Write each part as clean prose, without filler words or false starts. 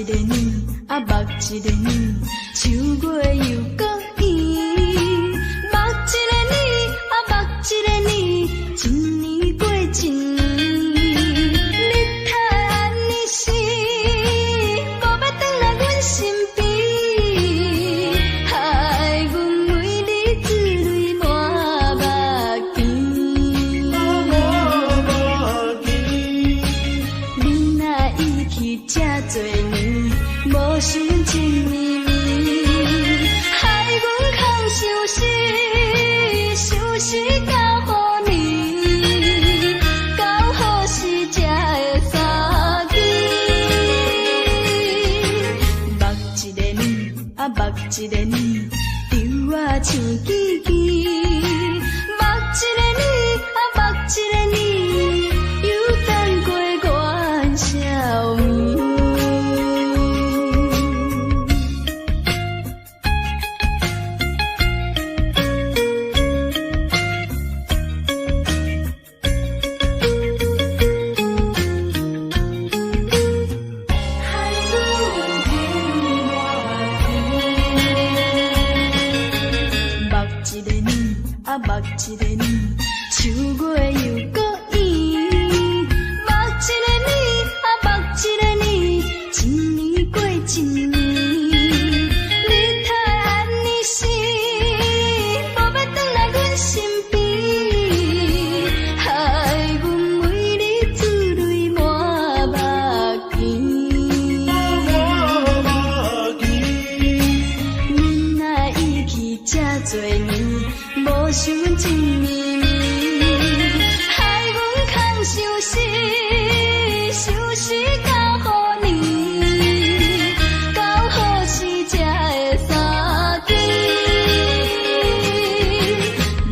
一个年，啊目一个年，秋月又閣圓。目一个年，啊目一個年，一年過一年。你太按呢死，無欲轉來阮身邊，害阮為你珠淚滿目甜。你若已去這濟年，無想阮情綿綿，害阮空相思，相思到何年？到何時才會相見？目一个年，啊目一个年，對我生枝枝。目一个年，啊目一个年，又等過元宵暝。害阮情滿目一个年，啊目一個年，秋月又閣圓。目一個年，啊目一個年，一年過一年。你太按呢死，無欲轉來阮身邊，害阮為你珠淚滿目甜。你若已去這濟年，無想阮情綿綿，害阮空相思，相思到何年？到何時才會相見？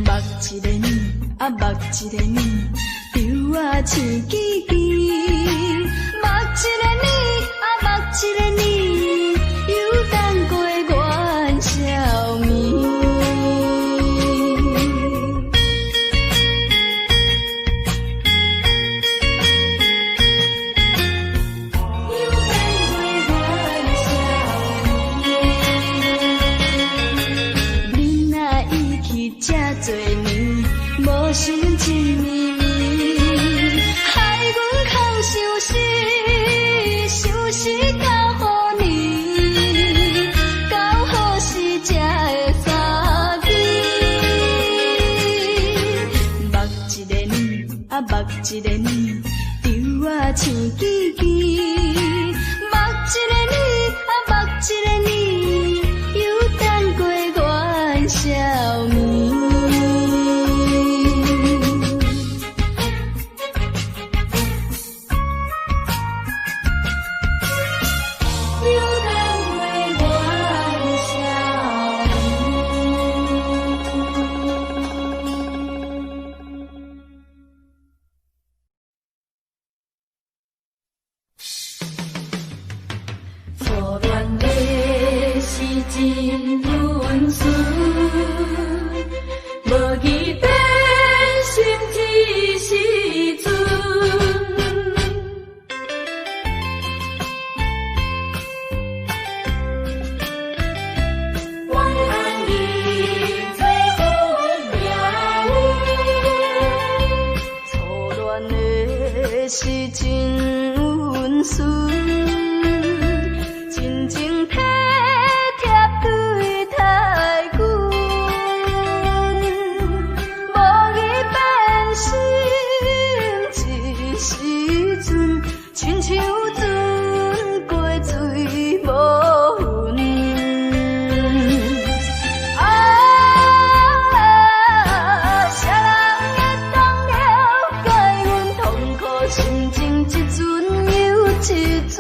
目一個年，啊目一個年，對我生枝枝。目一個年，啊目一個年，又等過元宵暝。又等過元宵暝。你若已去這濟年，無想阮情綿綿，害阮空相思，相思到何年？到何時才會相見？目一個年，啊目一個年，對我生枝枝。目一個年，啊目一個年，又等過元宵暝。又等過元宵暝。初戀的時真溫存，無義變心這時陣。阮按你做阮命運。初戀的時真溫存，真情體貼對待阮，無意變心這時陣，親像船過水無痕。啊，誰人會當了解阮痛苦心情，一陣又一陣。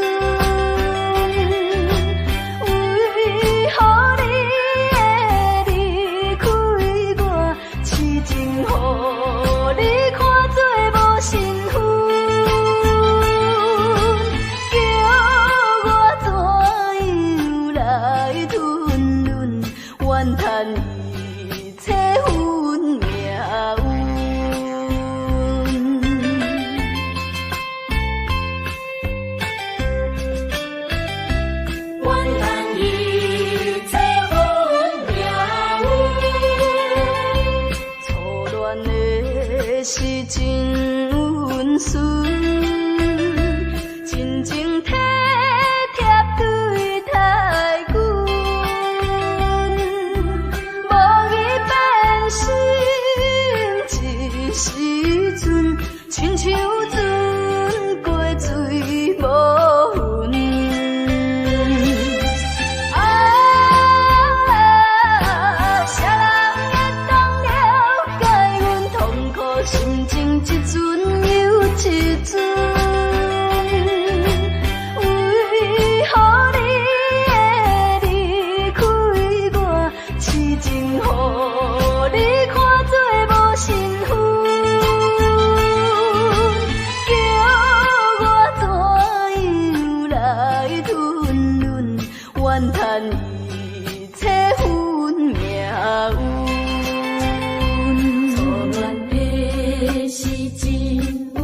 真溫順，真情體貼對待阮，無意變心一時陣，親像船過水無痕。啊，誰人會當了解阮痛苦心情，一陣又一陣？為何你會離開我？痴情予你看做無身份，叫我怎樣來吞忍？怨嘆一切分命運。初戀的時真溫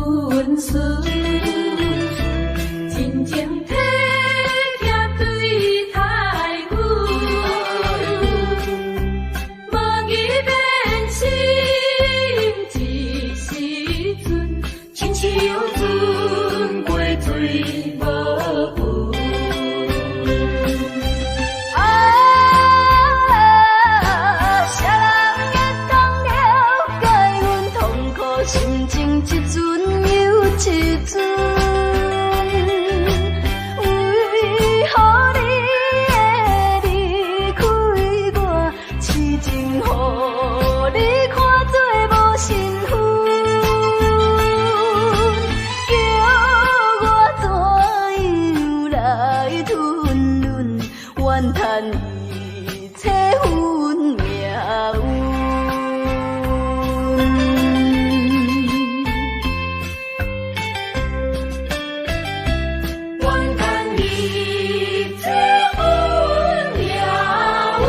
順，真情體貼對待阮，無意變心一時陣，親像船過水無痕。啊，誰人會當了解阮痛苦心情，一陣又一陣？為何你會離開我？痴情予你看做無身份，叫我怎樣來吞忍？怨嘆一切分命運。怨嘆一切分命運。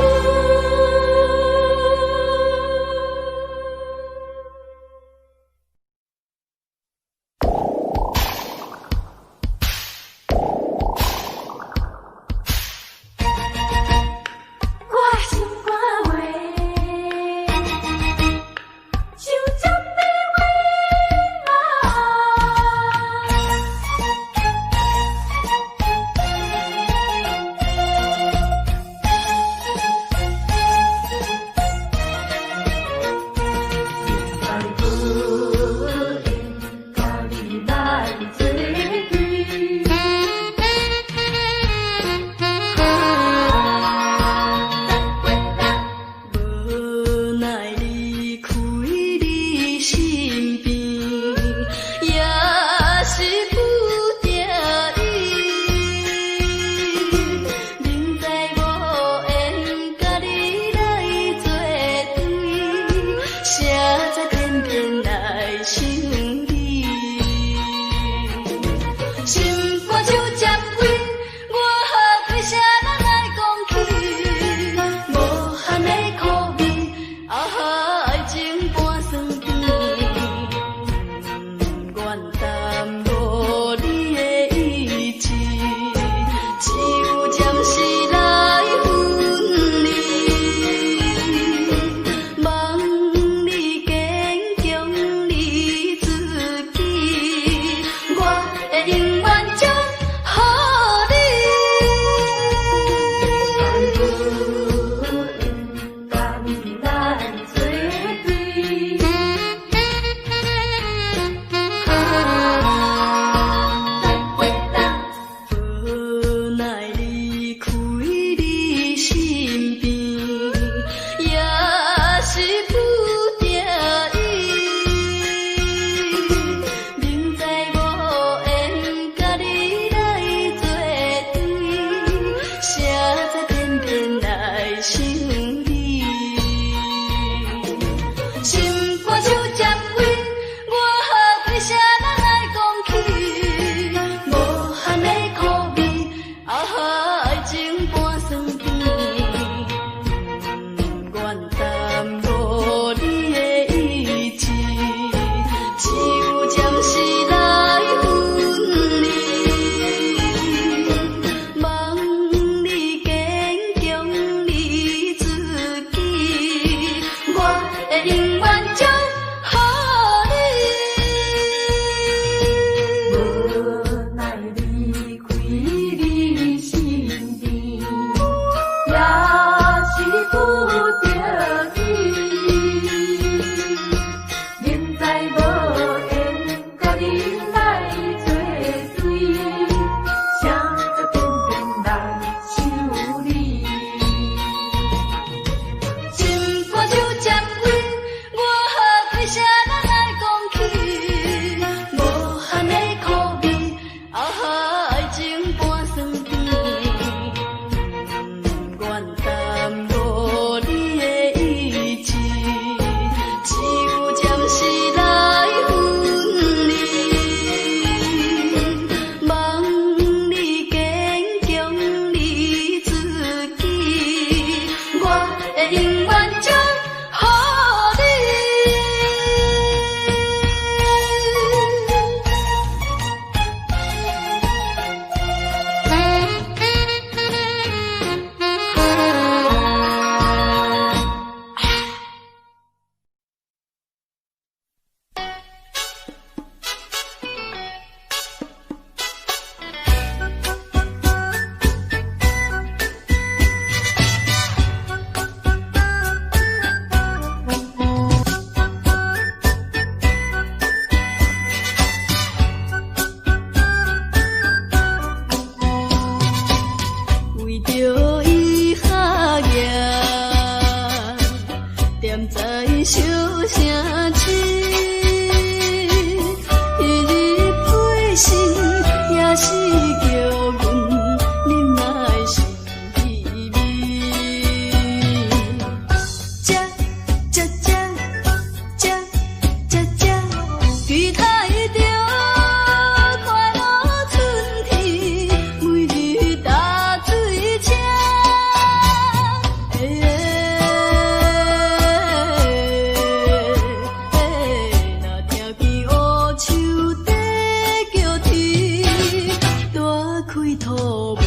開吐袂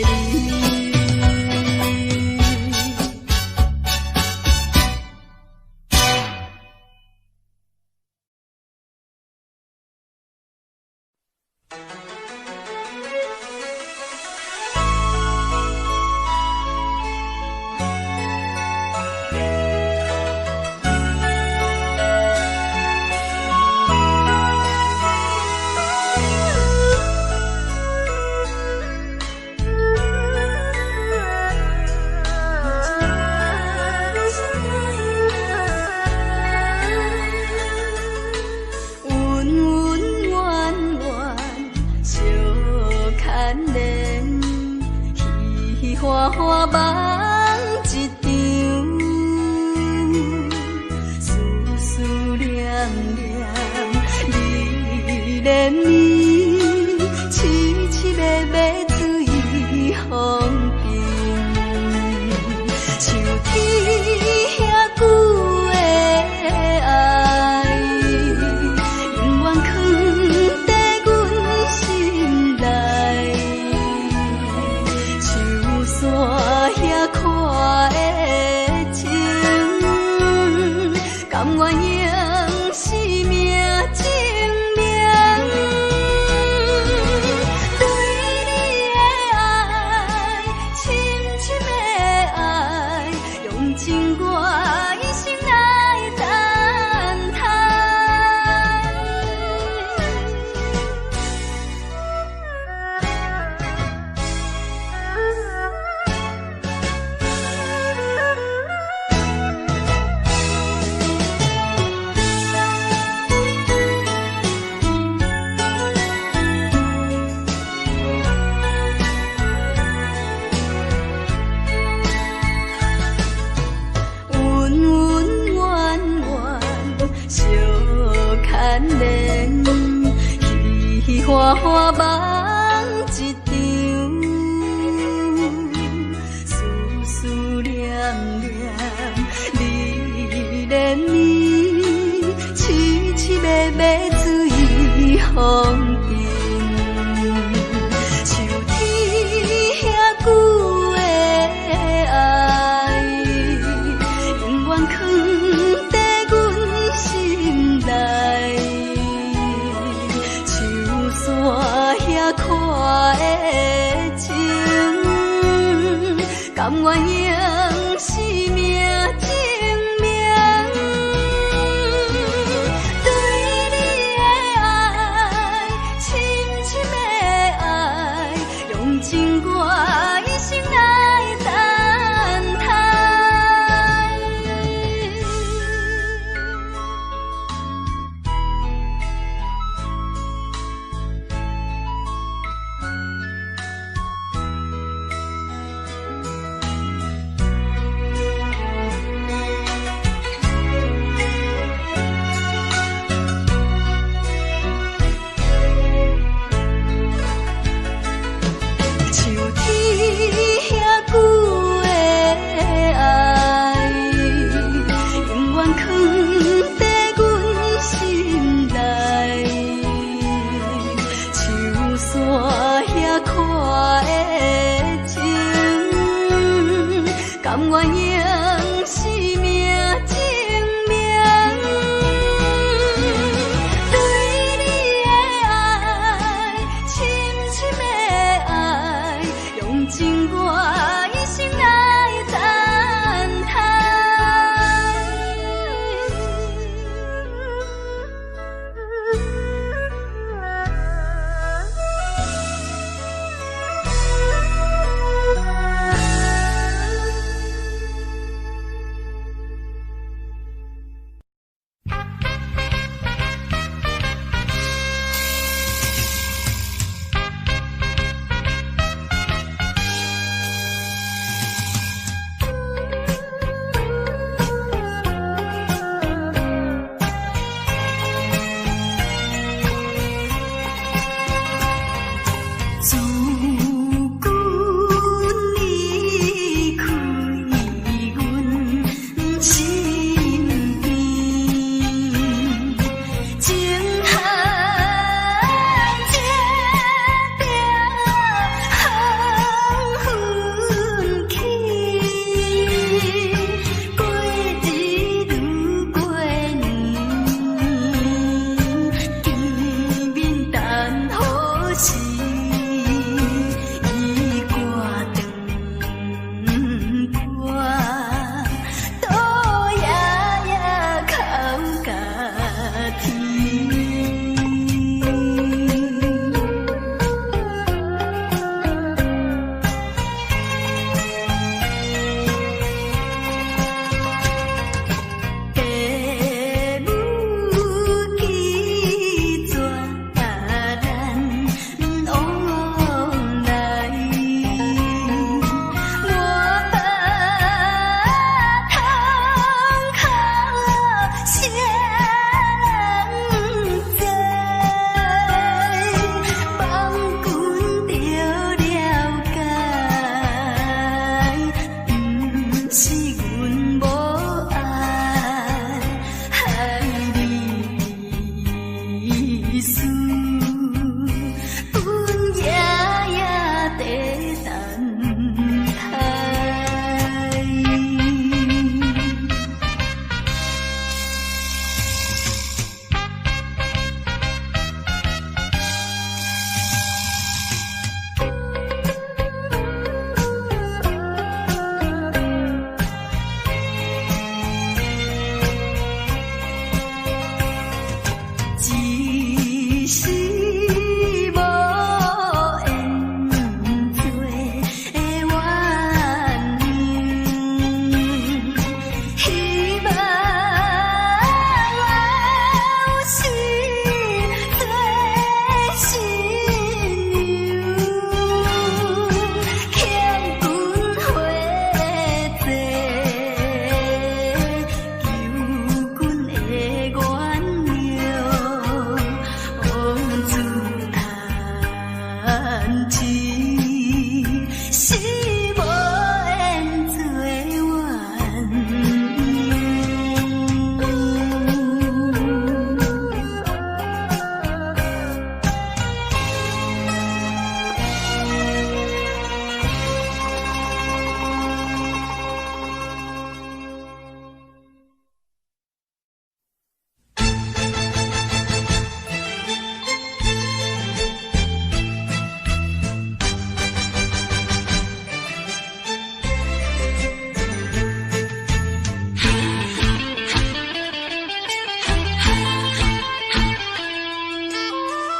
離。恩恩怨怨相牵连，彼彼花花梦一场，思思念念你连绵，痴痴迷迷醉风尘，像天遐久的爱，永远藏伫阮心内。树山遐阔的情，甘愿用生命证明。对你的爱，深深的爱，用尽我一生来等待。恩恩怨怨相牵连，彼彼花花梦一场，思思念念你连绵，痴痴迷迷醉风尘，像天遐久的爱，永远藏伫阮心内。树山遐阔的情，甘愿用生命证明。对你的爱，深深的爱，用尽我一生来等待。像天遐久的爱，永远藏伫阮心内。树山遐阔的情，甘愿用生命证明。对你的爱，深深的爱，用尽我一生来等待。自君离开阮身边，情恨这条痴，是無緣做鸳鸯。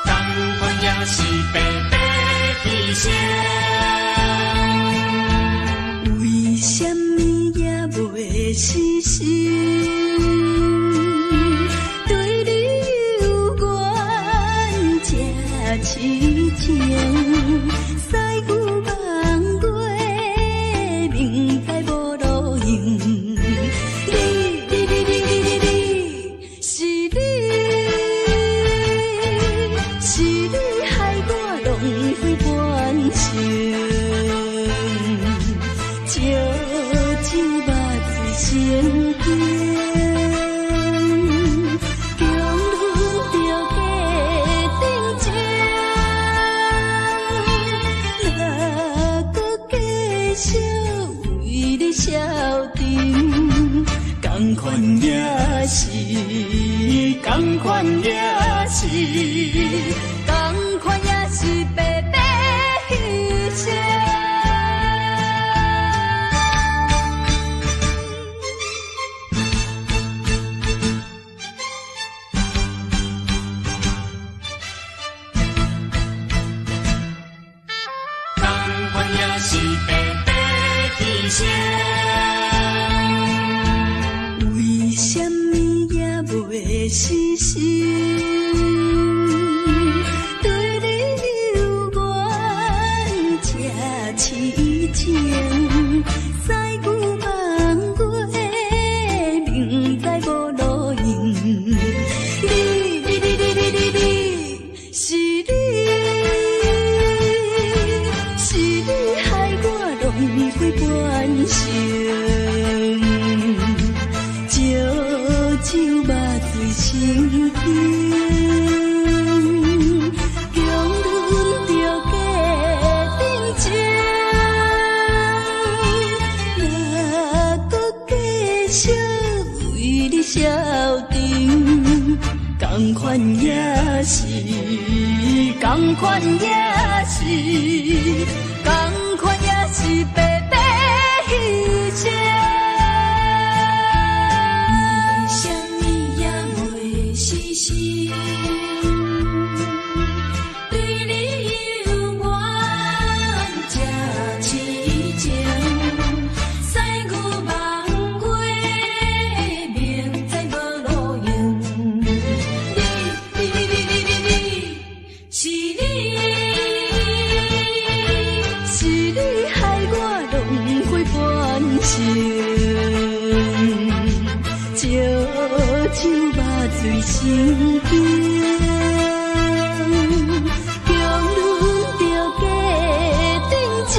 仝款也是白白犧牲。為啥物也袂死心？對你有緣這癡情，屎牛望月，明知無路用。你你你你你你你，是你，是你害我浪費半生。燒酒肉醉成精，強忍著假定情，若閣繼續為你消沉，仝款也是，仝款也是，仝款也是白白犧牲。仝款也是白白犧牲。為啥物也袂死心？對你有緣這癡情，屎牛望月，明知無路用。你你你你你你你，是你，是你害我浪費半生。燒酒肉醉成精，強忍著假定情，若閣繼續為你消沉，仝款也是，仝款也是，仝款也是白白犧牲。為啥物也袂死心？對你有緣這癡情，屎牛望月，明知無路用。你你你你你你你，是你，是你害我浪費半生，燒酒肉醉成精，強忍著假定情，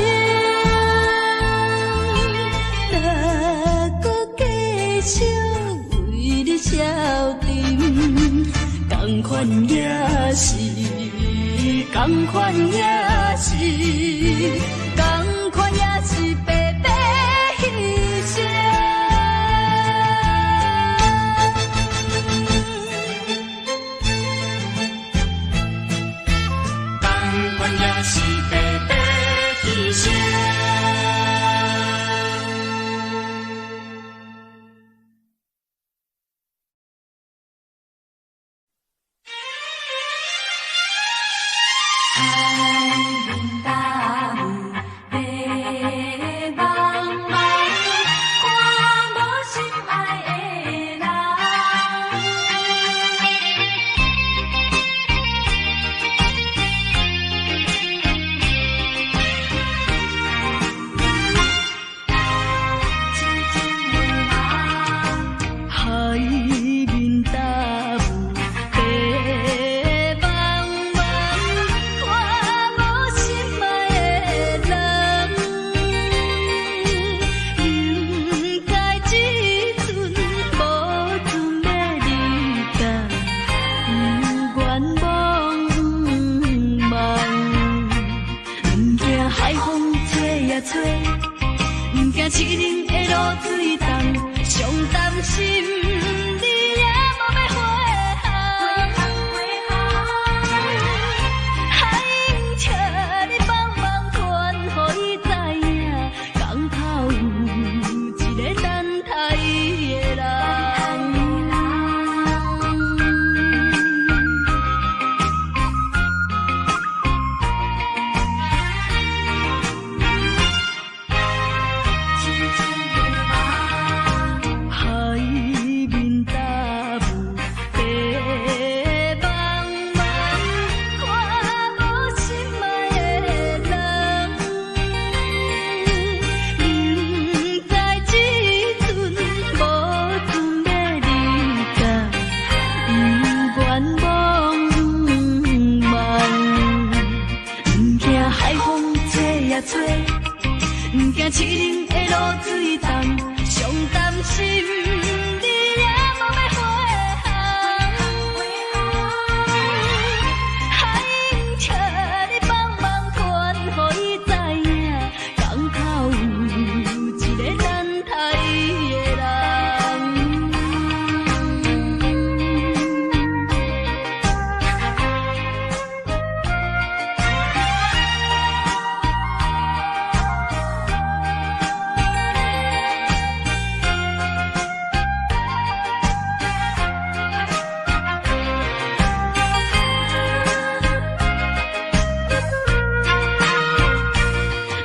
若閣繼續為你消沉，仝款也是，仝款也是，仝款也是白白犧牲。仝款也是白白犧牲。海面大霧，啊吹，毋驚泅冷的露水重，上擔心你也無欲回航。海湧請你幫忙傳予伊知影，港口有一个等待伊的人。海面大霧白茫茫，看無心愛的人。明知這陣無船欲離港，猶原茫茫。毋驚海風吹啊吹，毋驚泅冷的露水重，上擔心你也無欲回航。海湧請你幫忙傳予伊知影，港口有一个等待伊的人。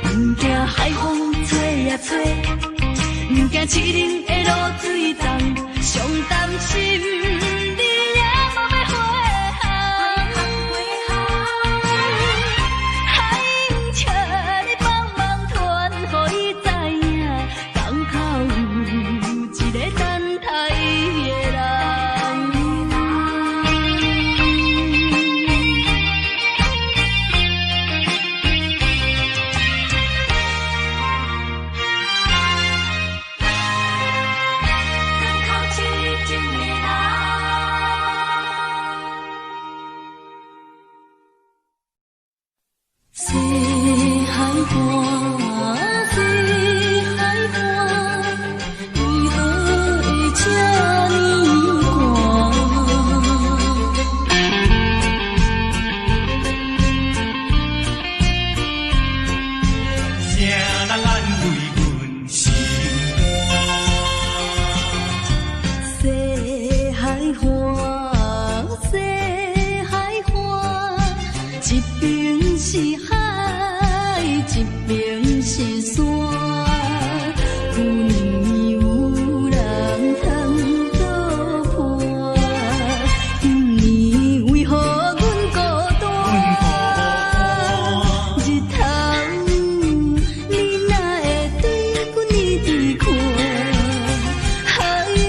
毋驚海風吹啊吹，毋驚泅冷的露水重，上擔心你也無欲回航。海湧請你幫忙傳予伊知影，港口有一个等待伊的人。港口痴情的人。西海岸，西海岸，为何会这呢寒？啥人安慰阮心肝？西海岸，西海岸，一邊是海，一邊是山。舊年有人通作伴，今年為何阮孤單？日頭，你哪會對阮一直看？海湧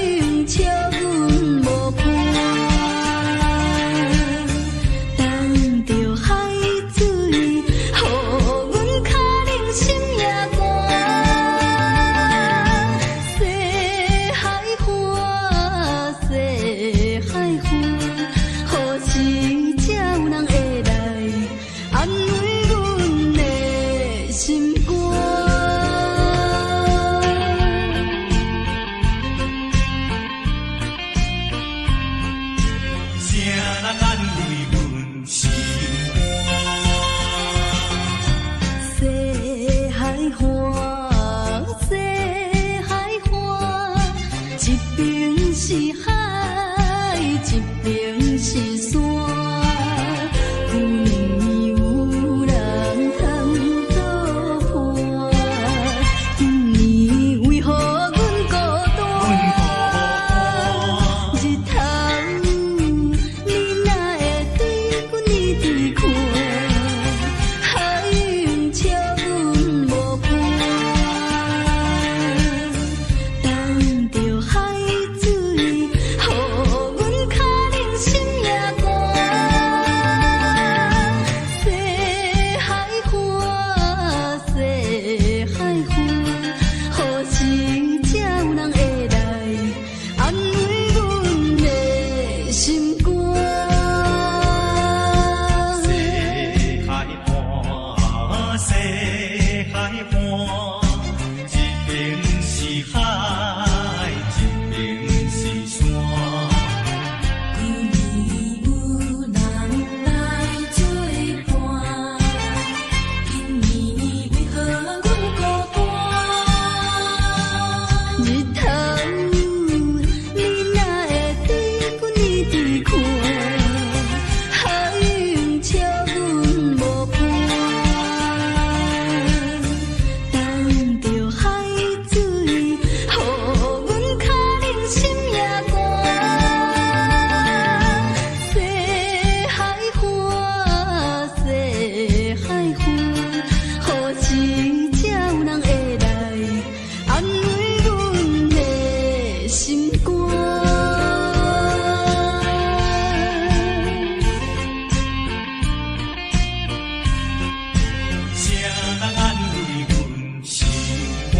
笑阮無伴，等著海水，予阮跤冷心也寒。西海岸，西海岸，何時才有人會來安慰阮的心肝？啥人安慰阮心肝？西海岸，西海岸，一邊是海，一邊是山。舊年有人通作伴，今年為何阮孤單？日頭，你哪會對阮一直看？海湧笑阮無伴，等著海水，予阮跤冷心也寒。西海岸，西海岸，何時才有人會來安慰阮的心肝？西海岸，西海海岸，一邊是海，一邊是山。舊年有人來做伴，今年為何阮孤單？日頭，你若會對阮伊對看，海用笑阮無伴。等著海水，予阮跤恁心也寒。西海岸，西海岸，何時才有人會來安慰阮的心肝？啥人安慰阮心肝？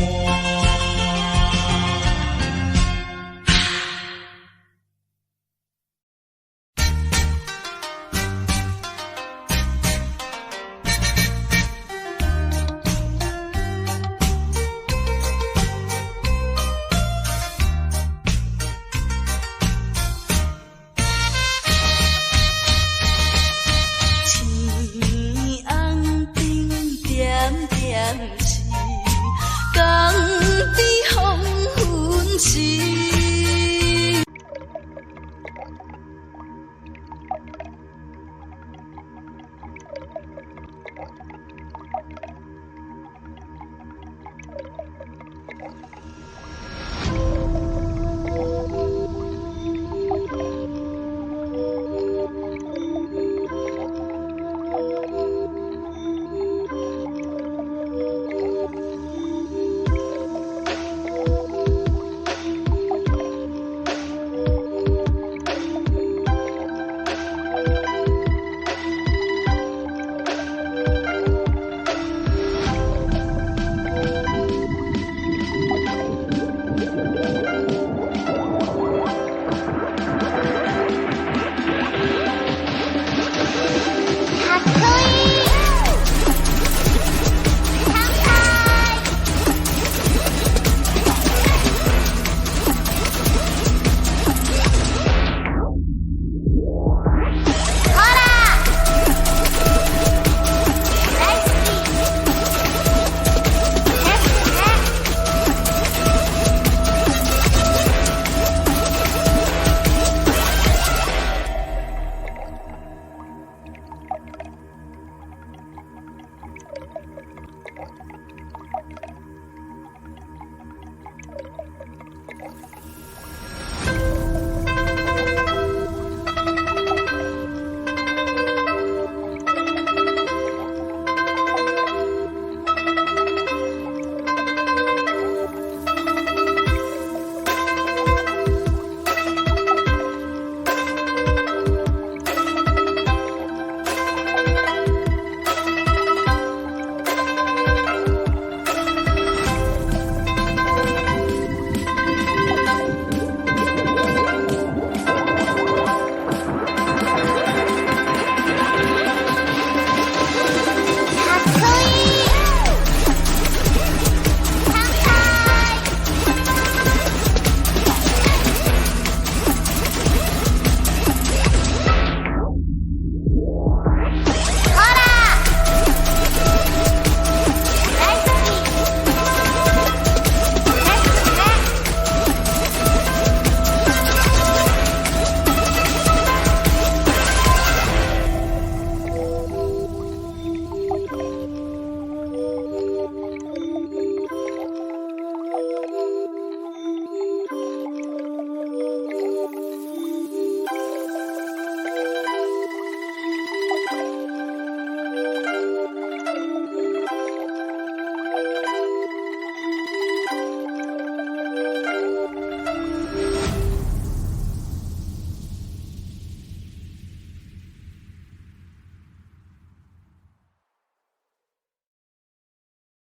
青红灯点点是，江边黄昏时。